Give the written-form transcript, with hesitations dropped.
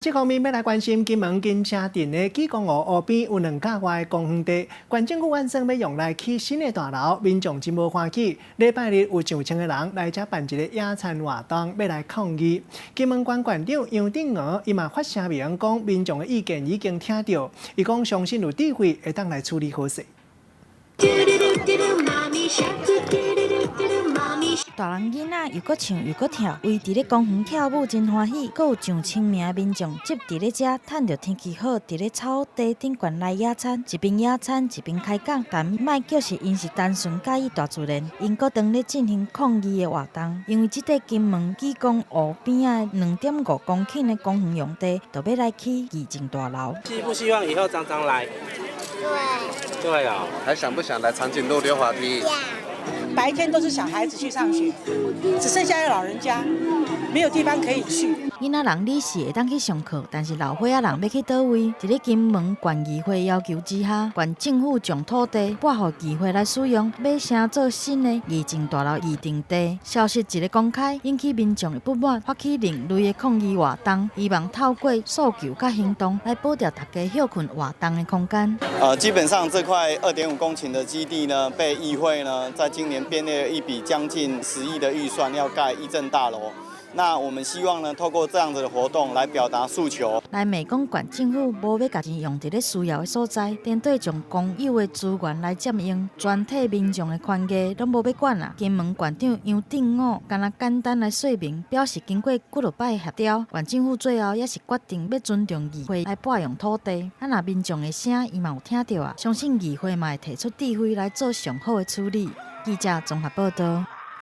這方面欲來關心金門金車鎮的紀光湖湖邊有兩甲外公園地，縣政府按算欲用來起新的大樓，民眾真無歡喜。禮拜日有上千个人來遮辦一個野餐活動，欲來抗議。金門縣縣長楊鎮娥伊嘛發聲明講，民眾的意見已經聽著，伊講相信有智慧會當來處理好勢。大人囡仔又閣唱又閣跳，圍佇咧公園跳舞真歡喜。閣有上千名民眾集佇咧遮，趁著天氣好，佇咧草地頂懸來野餐，一邊野餐一邊開講。但莫叫是𪜶是單純佮意大自然，𪜶閣當咧進行抗議的活動。因為這塊金門紀光湖邊仔2.5公頃的公園用地，就欲來起議政大樓。希不希望以後常常來？對。對啊，還想不想來長頸鹿溜滑梯？白天都是小孩子去上學，只剩下老人家，沒有地方可以去。囡仔人你是會當去上課，但是老歲仔人欲去佗位？佇咧金門縣議會要求之下，縣政府將土地撥予議會來使用，欲成做新的議政大樓預定地。消息一个公開，引起民眾的不滿，發起另類的抗議活動，希望透過訴求佮行動來保障大家歇睏活動的空間。基本上這塊2.5公頃的基地呢，被議會呢，在今年編列了一筆將近10億的預算，要蓋議政大樓。那我們希望呢，透過這樣子的活動來表達訴求。來罵講縣政府無欲共錢用佇咧需要的所在，顛倒將公有的資源來佔用，全體民眾的權益攏無欲管啊！金門縣長楊鎮武敢若簡單來說明，表示經過幾落擺協調，縣政府最後也是決定欲尊重議會來撥用土地。啊，若民眾的聲伊嘛有聽著啊，相信議會嘛會提出智慧來做上好的處理。記者綜合報道。